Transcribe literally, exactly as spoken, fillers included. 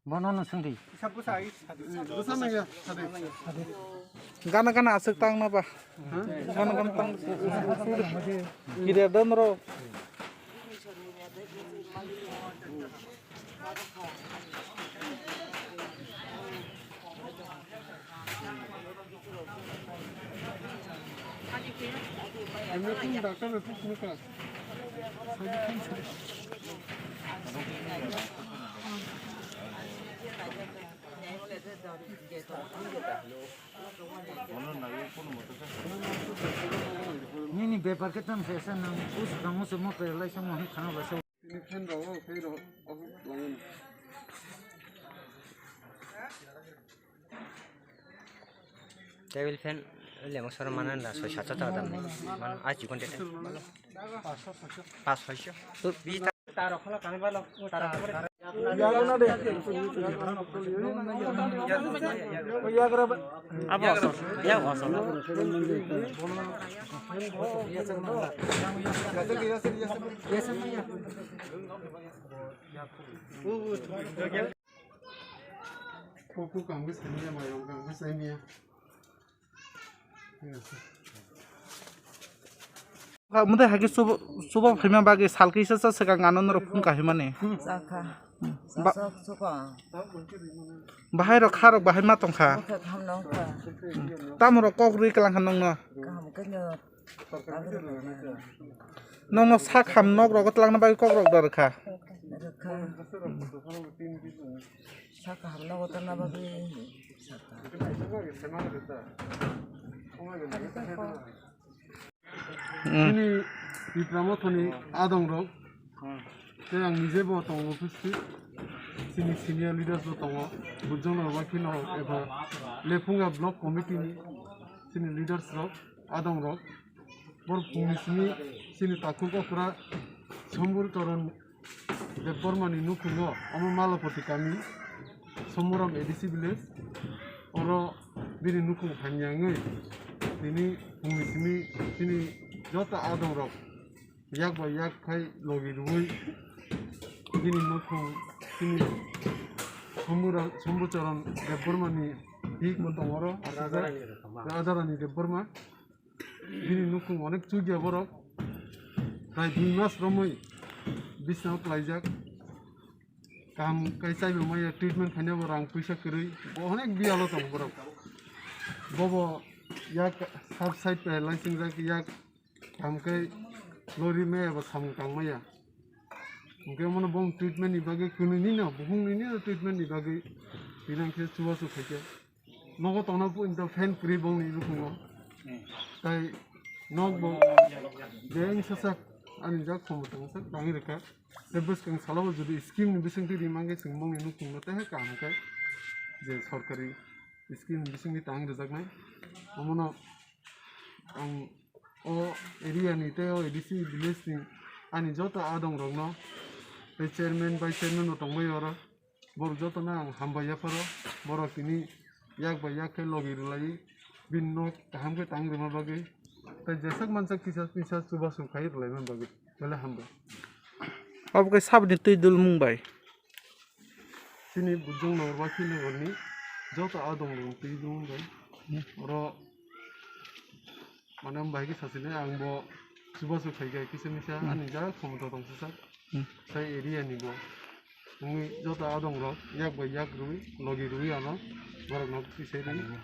Bono no swngdi. Gana gana aswk tang na ba? Gana gana tang. Kiri dan ro. Nini bepar khe tamo khe sa nang, us kang us mo per lai sa mo he khana ba sa. Tini fan rok, o fan rok, o lango. Table fan, lemo soro mana da, soi sacha ta dam. Mana, a chikon tete. Pas soi sho. Tu bi ta. Taro khala kani balo, taro. Abo asol. Ya asol. Kuku kangwi samiya, mayong kangwi samiya. Mudai hai khe chuba, chuba phaima bagwi sal kisa cha swkang ano norok phone kahimani. Chakha. Ba- Chasok chuka. Bahai rok kha rok bahai ma tongkha. Bokhe hamno wngkha. Tamo rok kok rwi kwlang kha nongno. Kaham khe no. Nongno sak ham nok rogo twlangna bagwi kok rok da rwkha. Rwkha. Sak ham nogo twlangna bagwi saka. Chini Tipra Mothani adong rok, tei ang nije bo tongo, ophisthi chini senior leaders bo tongo, Bujong Norbakhino eba Lephunga Block Committee ni chini leaders rok, adong rok, bor phungni simi chini takhuk okra Sombur Toron Debbarmani nukhungo omo Malapati kami, Somuram A D C village, oro bini nukhung hamya wngwi tini phungni simi chini joto adong rok yak bai yak khai logi rwui bini nukhung chini Sombura-, Sombucharan Debbarmani bik bo tongo oro, Rajarani Debbarma. Bini nukhung onek chukya borok. Prai dui mas romwi bisnao klaijak. Kaham kai chaibo maya, treatment khainabo rang puisa kwrwi. Bo onek biyalo tongo borok. Bobo yak sub side pai laisingjak, yak kaham kai lori maya bo samung tang maya. Hwnkhe omono bong treatment ni bagwi kwnwi nino, buhung nini treatment ni bagwi tinang khe chubachu khaikhe. Nogo tongna puinta fan kwrwi bongni nukhungo. Tai nok bo je wngsasak ani jak khomo tongsak tangwi rwkha. Tei bwskang salo bo jodi scheme ni bisingtwi rimang khe chwng bongni nukhungo tei hai kaham khe je sorkari scheme ni bisingtwi tang rwjaknai. Omono ang o area ni tei o A D C village ni ani joto adong rokno tei chairman, vice chairman bo tongbai oro. Borok jotono ang hambai yapharo, borok tini yak bai yak khe logi rwlaiwi bini nok kaham khe tang rwma bagwi, tei jeswk mansak kisa kisa chubachu khai rwlaima bagwi, belai hambai. Obo khe saboni twi dulmung bai. Chini Bujong Nogor ba Philnogor ni joto adong rok twi dulmung bai. Oro Mane ang bahai khe sachini, ang bo chubachu khaikha kisa misa, ani jak khomota tongsa sak. Hmm. Sai area ni bo. Wngwi joto adong rok yak bai yak rwi, logi rwi ano, borok no twi sai rwi.